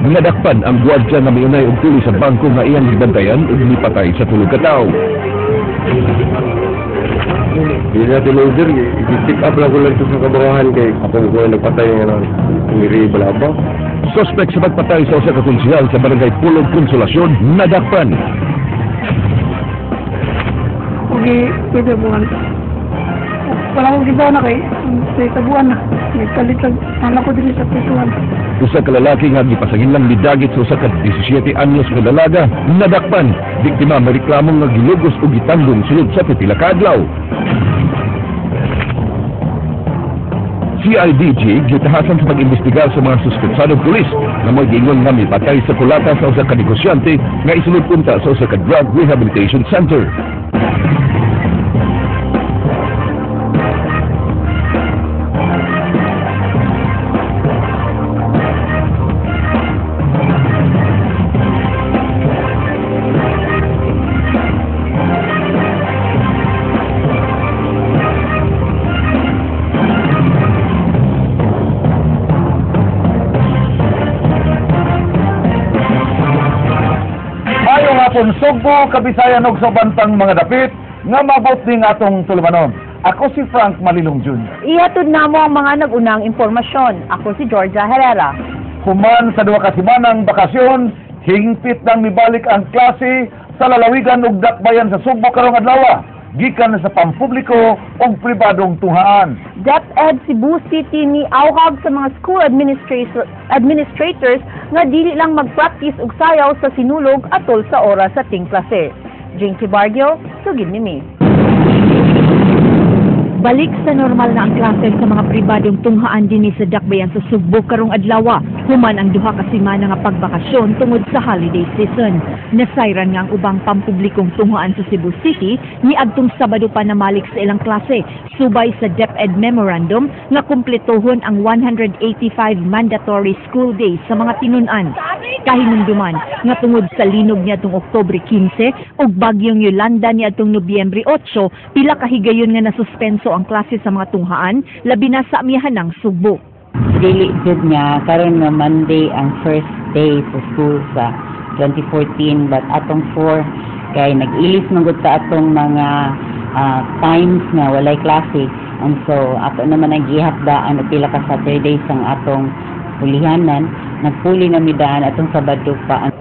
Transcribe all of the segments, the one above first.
Nadakpan ang gwardiya nga miunay og tuli sa bangko nga iyang gibantayan ug mipatay sa tulo ka tawo. Hindi na tinuod, i-pick up lang ko lang ito sa kabawahan kay ako ko nagpatay nga ng ngiri balaba. Suspect sa pagpatay sa usa ka konsehal sa barangay Pulog Consolacion nadakpan. Okay, pwede mo. Wala akong gibaw na kay sa tabuan na. Nagkalit lang anak ko din sa pisuan. Usa ka lalaki nga gipasangin lang midagit sa usa ka 17 anyos nga dalaga nadakpan. Biktima mareklamo nga gilugos og gitandong sulod sa pipila ka adlaw. CIDG gitahasan sa pag-imbestigar sa mga suspetsadong pulis nga mo'y giingon nga mipatay sa kulata sa usa ka negosyante nga isulod unta sa usa ka drug rehabilitation center. Sugbo, Kabisayan ug sa uban pang mga dapit nga mabot ning atong tulumanon. Ako si Frank Malilong Jr. Ihatod namo ang mga nag-unang impormasyon. Ako si Georgia Herrera. Human sa 2 ka semanang bakasyon, hingpit nang mibalik ang klase sa lalawigan ug dakbayan sa Sugbo karong adlaw, gikan sa pampubliko ug pribadong tunghaan. DepEd Cebu City ni awhag sa mga school administrators nga dili lang mag-practice og sayaw sa sinulog atol sa oras sa ting klase. Jinky Bargio, sugid nimi. Balik sa normal na ang klase sa mga pribadong tunghaan dinhi sa dakbayan sa Sugbo karong adlaw, human ang 2 ka semana nga pagbakasyon tungod sa holiday season. Nasayran nga ang ubang pampublikong tunghaan sa Cebu City niadtong Sabado pa namalik sa ilang klase, subay sa DepEd Memorandum nga kumpletohon ang 185 mandatory school days sa mga tinun-an. Kahinumduman nga tungod sa linog niadtong Oktubre 15 ug bagyong Yolanda niadtong Nobyembre 8, pila ka higayon nga nasuspenso ang klase sa mga tunghaan, labi na sa amihanang Sugbo. Dili jud nga karon nga Monday ang first day sa school sa 2014, but atong 4 kay nag-ilis man gud sa atong mga times nga walay klase, and so ato naman ang gihapdaan og pila ka Saturdays ang atong pulihanan, nagpuli na mi daan atong Sabado pa.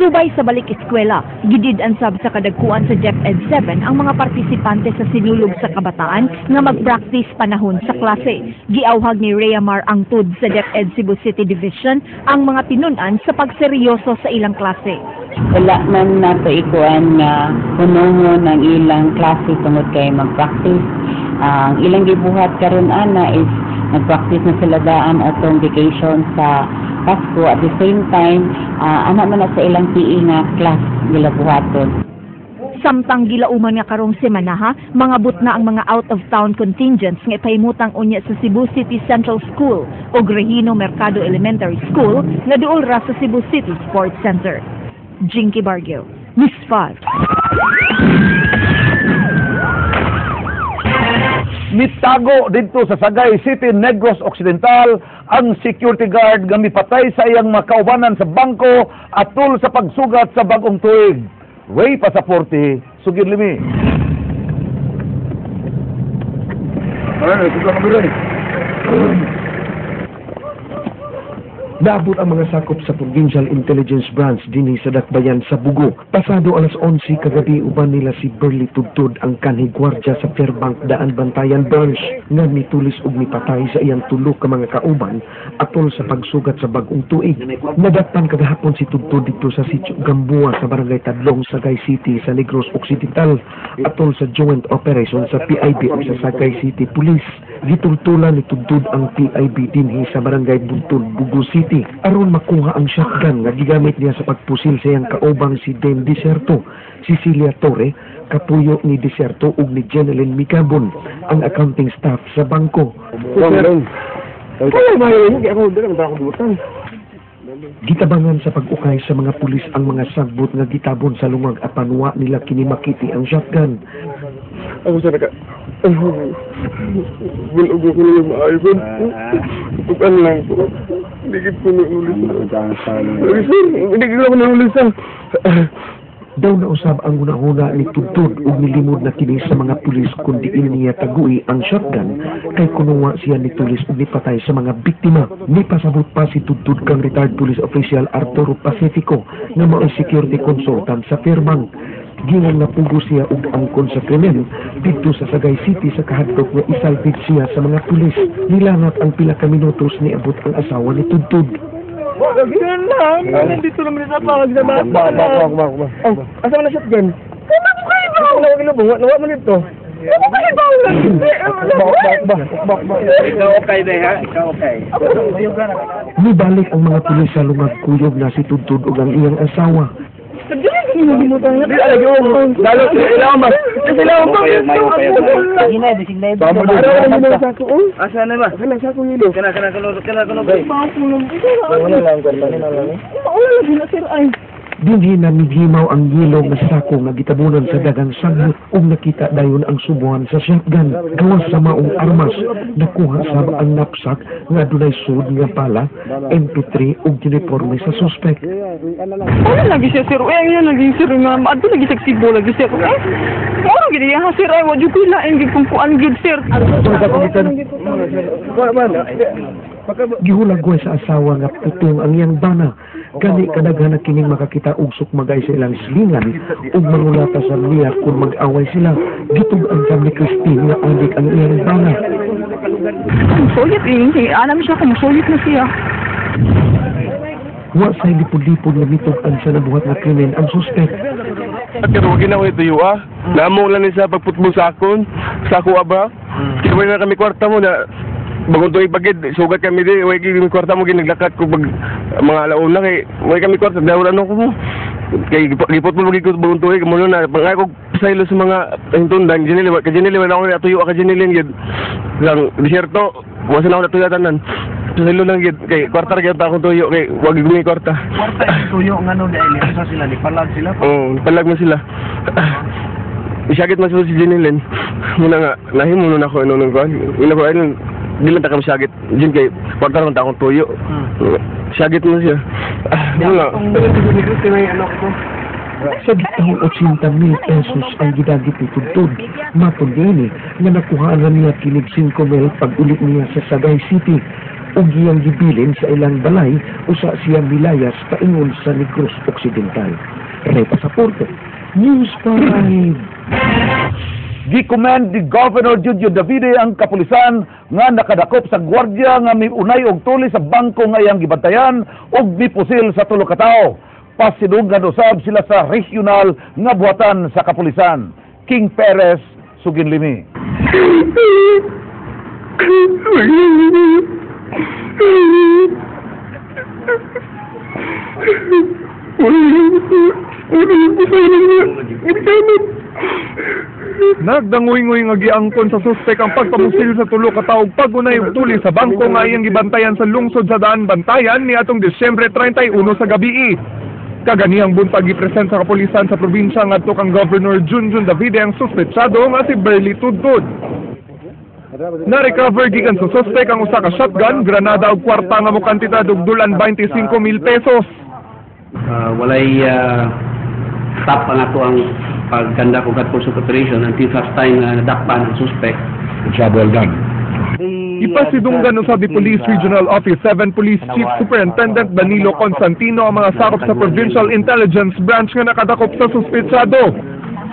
Subay sa balik eskwela, gidid-an sab sa kadagkuan sa DepEd 7 ang mga partisipante sa sinulog sa kabataan nga mag-practice panahon sa klase. Giawhag ni Rhea Mar Angtud sa DepEd Cebu City Division ang mga tinun-an sa pagseryoso sa ilang klase. Wala man nato ikuan nga hunongon ang ilang klase tungod kay mag-practice. Ang ilang gibuhat karon ana is nag-practice na sila daan atong vacation sa Pasko. At the same time, ana man na sa ilang PE nga class nila buhaton. Samtang gilauman nga karong semanaha, mangabot na ang mga out-of-town contingents nga ipahimutang unya sa Cebu City Central School o Regino Mercado Elementary School nga duol ra sa Cebu City Sports Center. Jinky Bargio, Miss 5. Mitago didto sa Sagay City, Negros Occidental ang security guard nga mipatay sa iyang makaubanan sa bangko atol sa pagsugat sa bagong tuig. Ray Pasaporte, sugid limi. Naabot ang mga sakop sa Provincial Intelligence Branch dinhi sa Dakbayan sa Bugo. Pasado alas 11 kagabi uban nila si Burley Tudtud ang kanhi gwardiya sa Fairbank Daan Bantayan Branch nga mitulis og mipatay sa iyang tulo ka mga kauban atol sa pagsugat sa bagong tuig. Nadakpan kagahapon si Tudtud didto sa Sitio Gamboa sa Barangay Tadlong, Sagay City sa Negros Occidental atol sa joint operation sa PIB ug sa Sagay City Police. Gitultulan ni Tudtud ang PIB dinhi sa Barangay Buntod, Bugo City aron makuha ang shotgun nga gigamit niya sa pagpusil sa iyang kaubang si Den Diserto, Cecilia Torre, kapuyo ni Diserto ug ni Jeneline Micabon, ang accounting staff sa bangko. Gitabangan sa pag-ukay sa mga pulis ang mga sagbot nga gitabon sa lungag apan wa nila kini makiti ang shotgun. Ako sa naka... Bulog ko lang maayo ko. Tukan lang ko. Hindi ko nulis. Sir, hindi ko nulis. Daw na usab ang hunahuna ni Tudtud ug nilimod na kini sa mga pulis kun diin niya tagui ang shotgun kay kuno wa siya nitulis ug nipatay sa mga biktima. Nipasabot pa si Tudtud kang retired police official Arturo Pacifico nga mao'y security consultant sa Fairbank. Giingon nga pugo siya og angkon sa krimen didto sa Sagay City sa kahadlok nga isalbid siya sa mga pulis. Nilangat ang pila ka minutos, niabot ang asawa ni Tudtud. Ganun lang. Nandito naman sa pag sa bata. Ba, ba, ba, ba. Oh, asa man na shotgun? Wala ko kayo ba? Wala ko lubong, wala man dito. Wala ko kayo ba? Ba, ba, ba, ba. Ikaw okay ba ha? Ikaw okay. Nibalik ang mga pulis sa lungag, kuyog na si Tudtud ug ang iyang asawa. Di ala gyud. Dalo ilaw ba? Ilaw ba? Tama. Asa na ba? Asa na sa akong ilo? Kana kana kana kana kana. Wala lang kwarta ni lang. Maula lagi na, sir, ay. Dinhi na migimaw ang yelo nga sako nga gitabunan sa dagang sanghot ug nakita dayon ang subuhan sa shotgun. Gawas sa maong armas, nakuha sab ang knapsack nga adunay sud nga pala, MP3 ug uniforme sa suspect. Wala lagi siya, sir. Uy, ang iya lagi, sir, nga maadto lagi sa Cebu lagi, sir. Eh. Wala gid iya, sir, ay wa jud ko lain gid kung kuan gid, sir. Gihulagway sa asawa nga putong ang iyang bana. Gani kadaghan na kining makakita og sukmagay sa ilang silingan ug mangulata sa niya kung mag-away sila. Gitug-an sab ni Christine nga adik ang iyang bana. Sulit eh. Alam siya kung sulit na siya. Wa say lipod-lipod nga mitug-an sa nabuhat nga krimen ang suspect. Pero wag na ko ito ah. Namo lang ni sa pagputbol sa akon. Sa ako aba. Kaya wala na kami kwarta mo na bagong tuig pagid sugat kami di way kami kwarta mo, ginaglakat ko pag mga alauna kay way kami kwarta dawra ano ko mo kay gipot mo ko bagong tuig mo na pangay ko saylo sa mga hintundan Jinili ka Jinili wala ko natuyo ka Jinili gid lang disyerto wala na ako natuyo tanan saylo lang gid kay kwarta ra gyud akong tuyo kay wag gid kwarta. Kwarta yung tuyo ngano dahil sa sila ni palag sila. Oo, palag mo sila. Isagit man sila si Jinilin. Muna nga, nahimo nun ako ano nung kuan. Ina ko ayun, di lang ta kami sagit. Jin kay kwarta naman ta akong tuyo. Sagit mo siya. Ah, muna. Sa gitahong 80 mil pesos ang gidagit ni Tudtud. Matod niini nga nakuhaan na niya kinig 5 mil pag ulit niya sa Sagay City ug iyang gibilin sa ilang balay usa siya milayas paingon sa Negros Occidental. Ray Pasaporte, News 5. Gi-commend ni Governor Judio Davide ang kapulisan nga nakadakop sa gwardiya nga miunay og tuli sa bangko nga iyang gibantayan ug mipusil sa tulo ka tawo. Pasidunggan usab sila sa regional nga buhatan sa kapulisan. King Perez, Suginlimi. Nagdangoy-ngoy nga giangkon sa suspek ang pagpamusil sa tulo ka tawo pag-unay og tuli sa bangko nga iyang gibantayan sa lungsod sa Daan Bantayan niadtong Disyembre 31 sa gabii. Kaganihang buntag, gipresent sa kapulisan sa probinsya ngadto kang Governor Junjun Davide ang suspetsado nga si Berly Tudtud. Na-recover gikan sa suspek ang usa ka shotgun, granada ug kwarta nga mokantidad og dulan 25,000 pesos. Walay stop ang ato ang pagkanda og force of operation until such time nga nadakpan ang suspect. Job well done. Ipasidunggan usab ni Police Regional Office 7 Police Chief Superintendent Danilo Constantino ang mga sakop sa Provincial Intelligence Branch nga nakadakop sa suspetsado.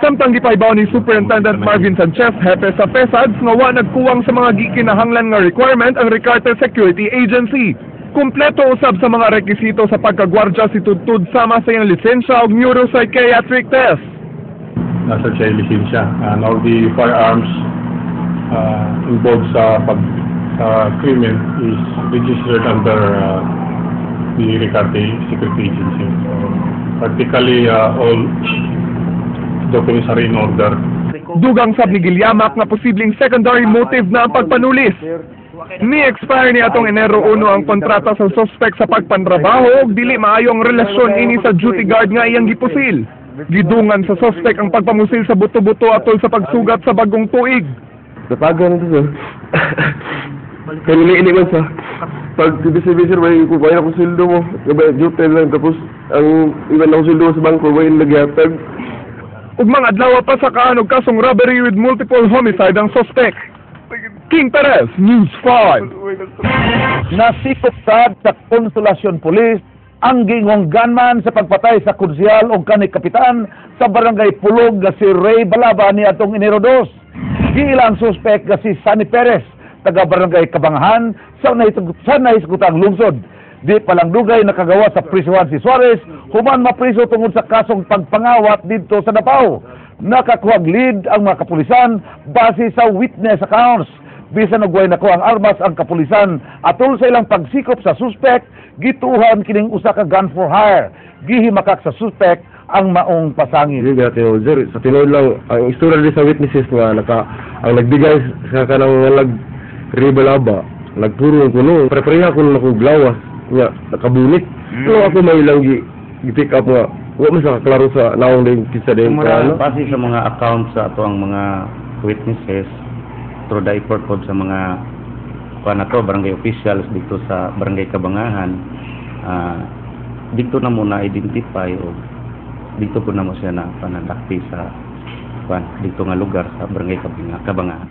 Samtang gipahibaw ni Superintendent Marvin Sanchez, hepe sa FESADS, nga wa nagkuwang sa mga gikinahanglan nga requirement ang Ricarte Security Agency. Kumpleto usab sa mga rekisito sa pagkagwardya si Tudtud sama sa iyang lisensya ug neuropsychiatric test. Nasa siya yung lisensya. And all the firearms involved sa pag sa krimen is registered under the Ricarte Security Agency. So, practically all documents are in order. Dugang sab ni Gilyamak nga posibleng secondary motive na ang pagpanulis. Ni-expire ni atong Enero 1 ang kontrata sa suspect sa pagpantrabaho ug dili maayo ang relasyon ini sa duty guard nga iyang gipusil. Gidungan sa suspect ang pagpamusil sa buto-buto atol sa pagsugat sa bagong tuig. Napagan ito, sir. Kaya nili man sa pag busy sir, may kukuha ako sweldo mo. Gabay, duty lang. Tapos, ang iban ako sweldo mo sa bangko, may nagyatag. Ugmang adlaw pa sa og kasong robbery with multiple homicide ang suspect. King Perez, News 5. Nasikop sad sa Consolacion Police ang giingong gunman sa pagpatay sa konsehal o kanhi kapitan sa Barangay Pulog nga si Ray Balaba niadtong Enero 2. Giila ang suspect nga si Sunny Perez, taga Barangay Kabangahan sa nahisgutang lungsod. Di pa lang dugay nakagawa sa prisuhan si Suarez human mapriso tungod sa kasong pagpangawat didto sa Davao. Nakakuhag lead ang mga kapulisan base sa witness accounts. Bisan og way nakuhang armas ang kapulisan atol sa ilang pagsikop sa suspect, gituohan kining usa ka gun for hire. Gihimakak sa suspect ang maong pasangil. Hindi na tinuod, sir. Sa tinuod lang, ang istorya din sa witnesses nga naka, ang nagbigay sa kanang nag ribalaba, nagpuro kuno, pre-preha kuno nakuglawas, nga nakabunit. Pero ako may lang gi pick up nga wa man sa klaro sa naong din kinsa din ka ano. Base sa mga accounts sa ato ang mga witnesses through the effort pod sa mga kuan na to, barangay officials dito sa Barangay Kabangahan, dito na muna identify o dito po na mo siya na panadakti sa kuan dito nga lugar sa Barangay Kabangahan.